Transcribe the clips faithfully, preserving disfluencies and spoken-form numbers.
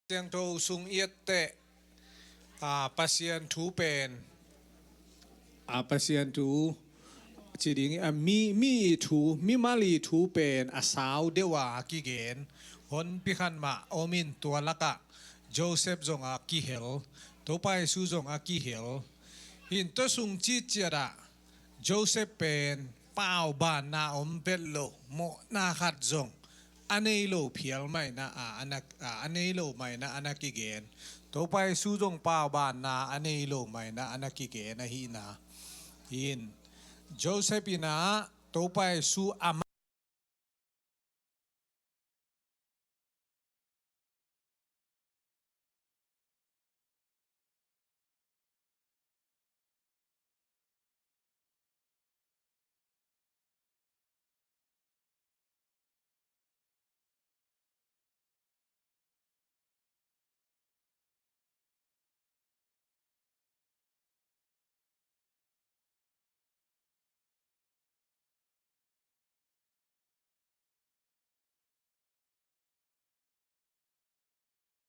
Siangtho sung i et teh, a, Pasian thu pen, a, Pasian thu ci ding, a, mi, mi thu, mimal i thu pen a sau deuh a kigen honpi khat mah om in, tua lakah Joseph zong a kihel, Topa Jesu zong a kihel. Hi in tua sung citciat ah Joseph pen paubanna om vet lo, mawhna khat zong a nei lo phial mah in ah, a, a na, a, a nei lo mah in ah a na kigen. Topa Jesu zong paubanna a nei lo mah in ah a na kigen ahihna. Hi in Joseph in ah Topa Jesu a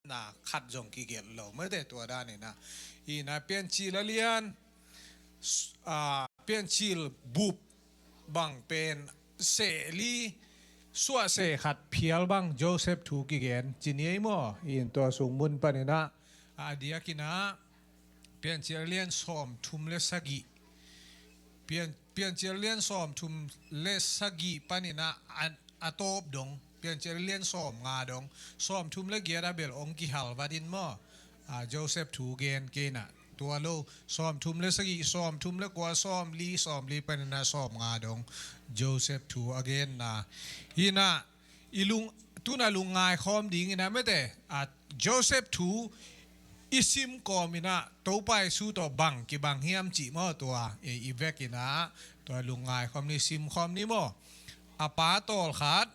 na khat zong kigelh lo mah te, tua dan in ah. Hi in ah Piancil a lian, a, Piancil bup bang pen seh li, suah seh khat phial bang Joseph thu kigen ci ni ei maw? Hi in tua sung mun pan in ah, a diak in ah Piancil a lian sawmthum le sagih. Pian, Piancil a lian sawmthum le sagih pan in ah, a, a tawp dong, Piancil a lian sawmnga dong, sawmthum le giat ah bel hong kihal vat in maw? A, Joseph thu gen kei in ah. Tua lo, sawmthum le sagih, sawmthum le kua, sawmli, sawmli pan in ah sawmnga dong Joseph thu a genna. Hi in ah i lung, tu in ah lungngai khawm ding in ah mah te, a, Joseph thu i sim kawm in ah Topa Jesu tawh bang kibang hiam cih maw, tua i, i vek in ah tua lungngai khawm ni, sim khawm ni maw? A pa tawlkhat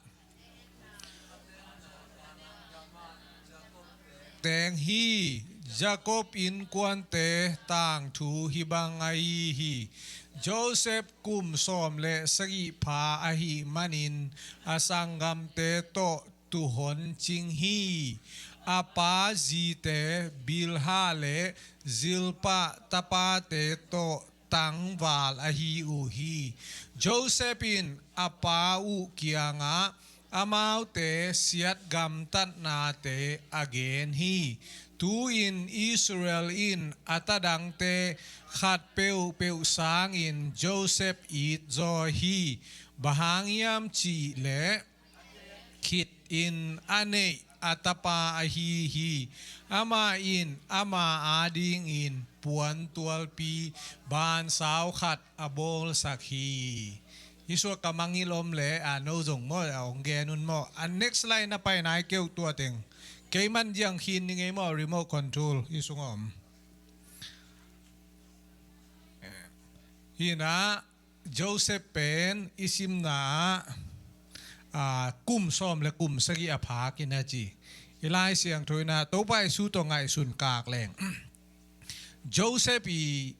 teng hi, Jacob innkuante tangthu hih bang ahi hi. Joseph kum sawm le sagih pha ahih manin a sanggamte tawh tuuhon cing hi. A pa zite Bilhah le Zilpah tapate tawh tangval ahi uh hi. Joseph in a pa uh kiangah amaute siat gamtatnate a gen hi. Tu-in Israel in a tadangte khat peuhpeuh sangin Joseph it zaw hi. Bang hang hiam cih leh khit in a neih a tapa ahi hi. Amah in ama adingin puantualpi bansau khat a bawlsak hi. Hih sungah ka mangngilh om leh, a, no zong maw, a, hong gen un maw. A next slide na pai nai kei uh tua teng. Kei man diang khin ning ei maw, remote control hih sungah om. Hi in ah Joseph pen i simna ah, a, kum sawm le kum sagih a phak in a ci. I Lai Siangtho in ah Topa Jesu tawh ngaihsun kak leng Joseph i,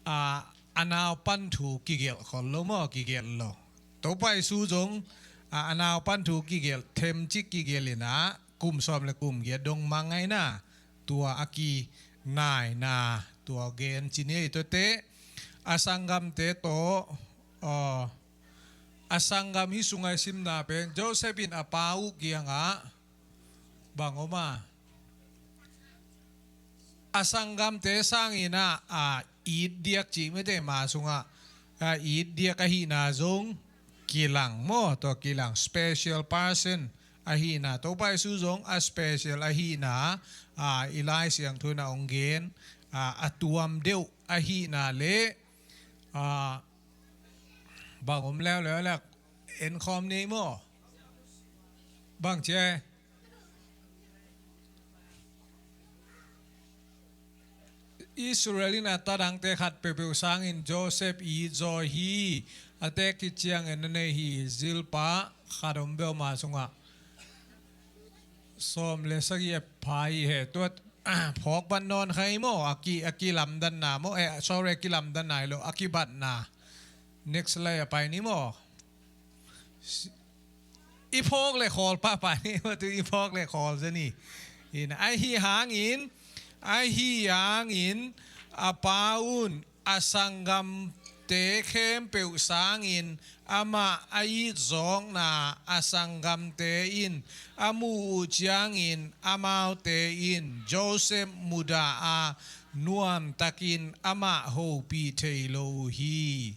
a, a naupan thu kigelh khol lo maw, kigelh lo. Topa Jesu zong, a, a naupan thu kigelh, themcik kigelh in ah kum sawm le kum giat dong mang a hi na, tua a kinaina, tua gen ci ni ei. Tuate a sanggamte tawh, aw, a sanggam, hih sungah i simna pen Joseph in a pa uh kiangah bang om a, a sanggamte sangin ah, a, it diak cih mite ma sungah, a, it diak ahihna zong kilang maw, tua kilang, special person ahihna, Topa Jesu zong a special ahihna, a, i Lai Siangtho in ah hong gen, a, a tuam deuh ahihna leh, a, bang om leuleu leh en khawm ni maw? Bang ci e? Israel in a tadangte khat peuhpeuh sangin Joseph it zaw hi. A tek khit ciangin a neih hi. Zilpah khat om beuh ma sungah sawm le sagih a pha hi he. Tua phawk ban nawn kha hi maw? A ki, a kilamdanna maw? Eh, sorry, a kilamdanna hi lo, a kibatna. Next slide a pai ni maw? I phawk le khawl pahpah ni, tu i phawk le khawl zen hi. In ahi hangin, ahi hangin a pa un a sanggamte khempeuh sangin amah a itzawkna a sanggamte in a muh uh ciangin amaute in Josef mudah a nuamtakin amah hopih thei lo uh hi.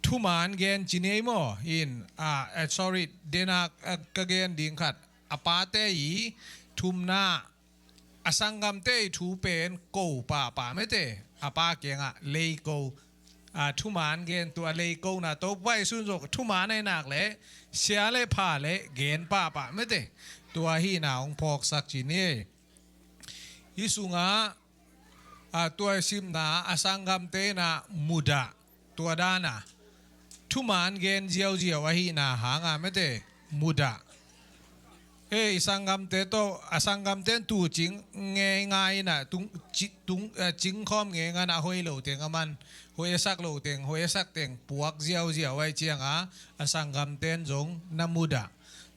Thuman gen ci ni ei maw? In, ah, eh, sorry, denak, ah, ka gen ding khat. A pate i thumna, a sanggamte i thu pen ko pahpah mete. A pa kiangah leiko. Ah, thuman gen tua leikona Topa Jesu zong thuman ai nak le sia le pha le gen pahpah mete. Tua hina hong phawksak ci ni ei. Hi sungah, ah, tua i simna a sanggamte na mudah tua dana thuman gen ziauziau ahina hanga mete mudah. Ei, i sanggamte tawh, a sanggamte in tu cing ngeingai ina tung, ci, tung, eh, cingkhawm ngeingai ina a hoih lo teng a man, hoih a sak lo teng, hoih a sak teng puak ziauziau ai cianga a sanggamte in zong na mudah.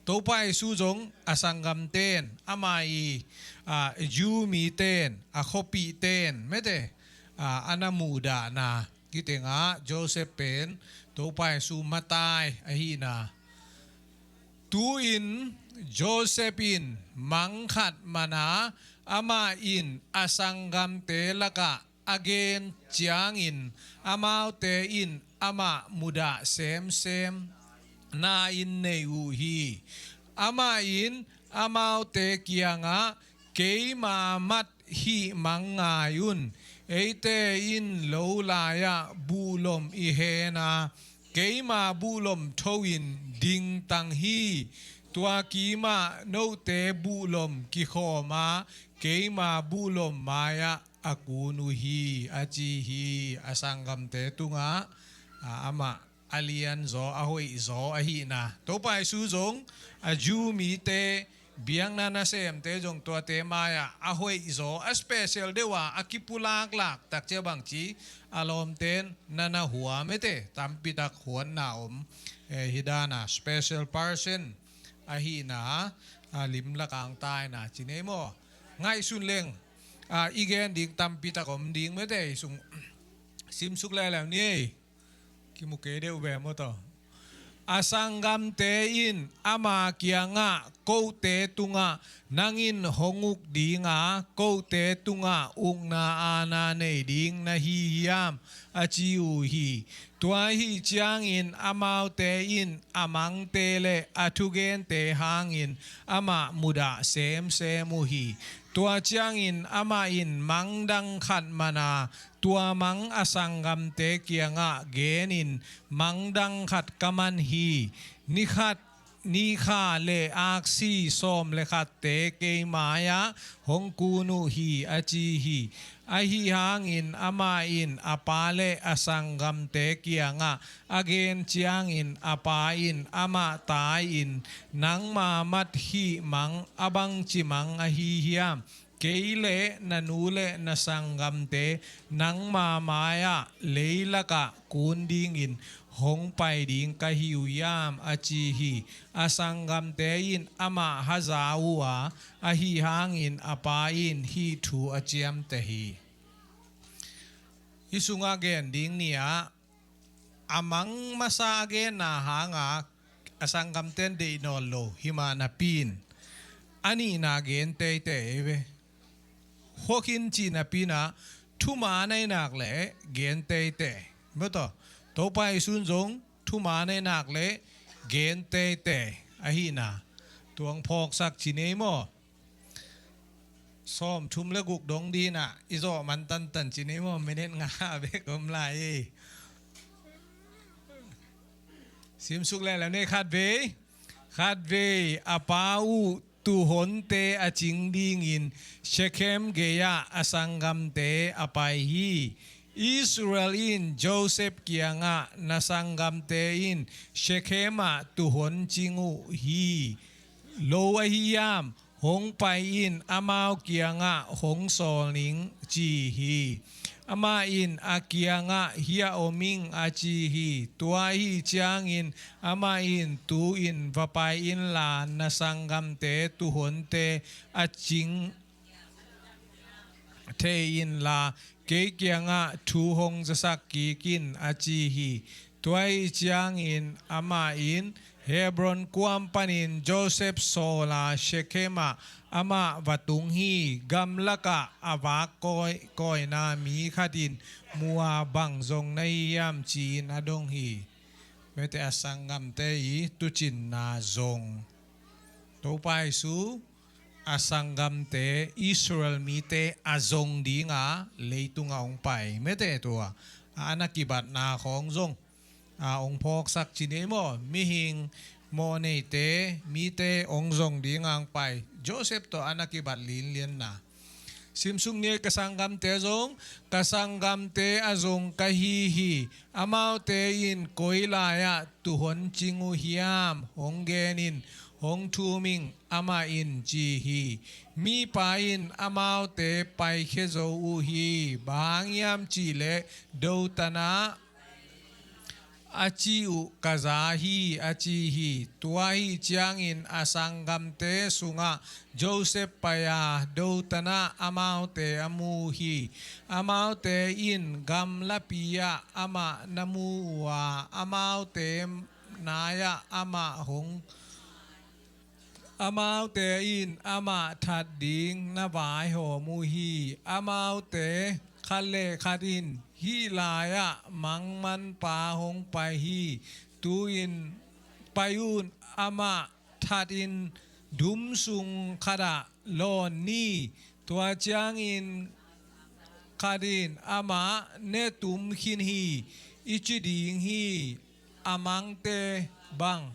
Topa Jesu zong a sanggamte in, ama i, ah, Jew mite in, a khuapihte in mete, ah, a na muhdahna kitengah Josef pen Topa Jesu matai ahina. Tu-in Josef in mang khat mana, amah in a sanggamte lakah a gen ciangin amaute in amah mudah semsem na in nei uh hi. Amah in amaute kiangah, keima mat hih mang ngai un. Eite in lo lai-ah buhlom i hena, keima buhlom tho in dingtang hi. Tua kimah note buhlom kikhawma, keima buhlom mai-ah a kun uh hi, a ci hi. A sanggamte tungah, a, amah a lianzaw, a hoihzaw ahina. Topa Jesu zong a Jew mite, biakna nasemte zong tuate mai-ah a hoihzaw, a special deuh a, a kipulaklak takcia bangci a lawmte in na na hua mete, tampitak huatna om, eh, hi dana special person ahina, a limlak ang taina ci ni ei maw? Ngaihsun leng, a, i gen ding tampitak om ding mete, i sung simsuk leuleu ni ei. Kimu kei deuh ve maw taw. A sanggamte in ama kiangah, kote tungah nang in hong uk dinga, kote tungah ukna aana nei ding na hi hiam, a ci uh hi. Tua ahi ciangin amaute in a mangte le a thugente hangin amah mudah semsem uh hi. Tua ciangin amah in mang dang khat mana, tua mang a sanggamte kiangah genin, mang dang khat ka man hi. Ni khat, ni kha le aksi sawm le khatte kei mai-ah hong kun uh hi, a ci hi. Ahi hangin amah in a pa le a sanggamte kiangah a gen ciangin a pa in amah tai-in, nangma mat hih mang a bangci mang ahi hiam? Kei le na nu le na sanggamte nangma mai-ah leilakah kun dingin hong pai ding ka hi uh hiam, a ci hi. A sanggamte in amah haza uh a, ahi hangin a pa in hih thu a ciamteh hi. Hih sungah gen ding ni-ah, a mang masa a genna hanga a sanggamte in deih nawn lo hi mah napi-in, a nihna gen teitei ei ve. Hua khin cih napi-in ah, thuman ai nak le gen teitei. Maw taw, Topa Jesu in zong thuman ai nak le gen teitei ahina. Tua hong phawksak ci ni ei maw? Sawmthum le guk dong ding ah i zawh man tantan ci ni ei maw? Minute nga bek om lai ei. Simsuk leuleu ni ei, khatvei. Khatvei a pa uh tuuhonte a cing dingin Shekhem gei-ah a sanggamte a pai hi. Israel in Josef kiangah, na sanggamte in Shekhem ah tuuhon cing uh hi. Lo ahi hiam? Hong pai in, amau kiangah hong sawl ning, ci hi. Amah in a kiangah, hiah om ing, a ci hi. Tua ahi ciangin amah in, tu-in va pai inla, na sanggamte tuuhonte a cing thei inla, kei kiangah thu hong zasak kik in, a ci hi. Tua ahi ciangin amah in Hebron kuam panin Josef sawla Shekhem ah amah va tung hi. Gamlakah a vak kawi, kawina mi khat in mu a, bang zong na hi hiam, ci-in a dong hi. Mete a sanggamte i tuucinna zong. Topa Jesu a sanggamte, Israel mite a zong dinga leitungah hong pai. Mete tua a na kibatna khawng zong a hong phawksak ci ni maw, mihing mawhneite, mite hong zong dinga hong pai. Josef tawh a na kibat linlianna. Simsuk ni ei, ka sanggamte zong, ka sanggamte a zong ka hi hi. Amaute in koi lai-ah tuuhon cing uh hiam, hong gen in, hong thum ing, amah in ci hi. Mipa in amaute paikhia zo uh hi. Bang hang hiam cih leh, dotanah a ci uh ka za hi, a ci hi. Tua ahi ciangin a sanggamte sungah Josef pai a, dotanah amaute a mu hi. Amaute in gamlapi-ah amah na mu uh a, amaute nai-ah amah hong Amaute in amah that ding na vaihawm uh hi. Amaute khat le khat in, hih lai-ah mangmanpa hong pai hi. Tu-in pai un, amah that in dum sung khatah lawn ni. Tua ciangin khat in amah ne tum khin hi. I ci ding hi, a mangte bang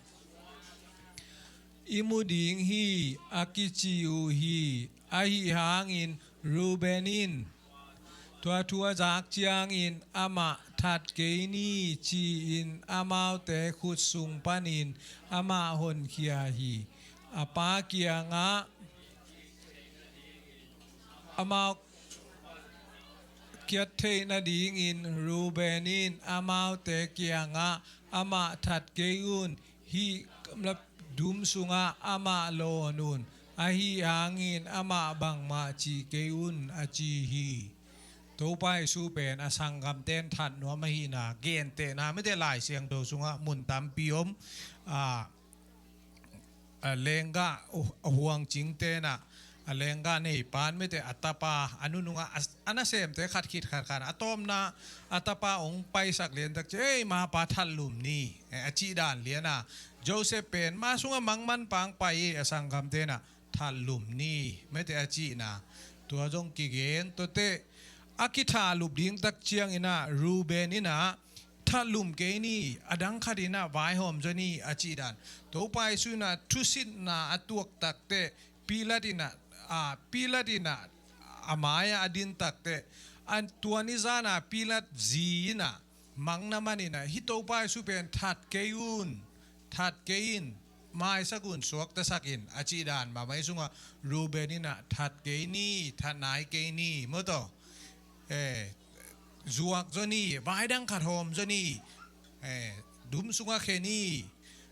i mu ding hi, a kici uh hi. Ahi hangin Reuben in tua thu a zak ciangin amah that kei ni, ci-in amaute khut sung panin amah honkhia hi. A pa kiangah amau kiat theih nadingin Reuben in amaute kiangah, amah that kei un, hih dum sungah amah lawn un, ahi hangin amah bangmah ci kei un, a ci hi. Topa Jesu pen a sanggamten that nuam ahihna gentehna mite Lai Siangtho sungah mun tampi om. A, a lenggah, uh, a huangcingte nah, a lenggah neipan mite a tapa, a nunungah a, a nasemte khat khit khat khat a tawpna a tapa hong paisak liantak ci, ei, mapa that lum ni, eh, a cih dan liana. Josef pen ma sungah mangmanpa hong pai hi, a sanggamte nah that lum ni, mete a cihna. Tua zong kigen tuate a kithat lup ding tak ciangin ah Reuben in ah that lum kei ni, a dang khat in ah vaihawm zaw ni, a cih dan. Topa Jesu in ah thusitna a tuak takteh, Pilat in ah, a, Pilat in ah a mai-ah a din takteh, a, tua ni zan ah Pilat zi in ah mang na man in ah, hih Topa Jesu pen that kei un, that kei in, maisak un, suaktasak in, a cih dan mahmah. Hih sungah Reuben in ah that kei ni, that nai kei ni, maw taw. Eh, zuak zaw ni, vai dang khat hawm zaw ni, eh, dum sungah khia ni,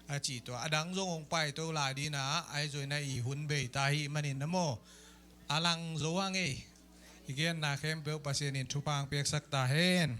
a cih tua. A dang zong hong paito lai ding in ah, ahi zongin ah i hun bei ta ahih manin na maw, a lang zo hang ei. I genna khempeuh Pasian in thupha hong piaksak ta hen.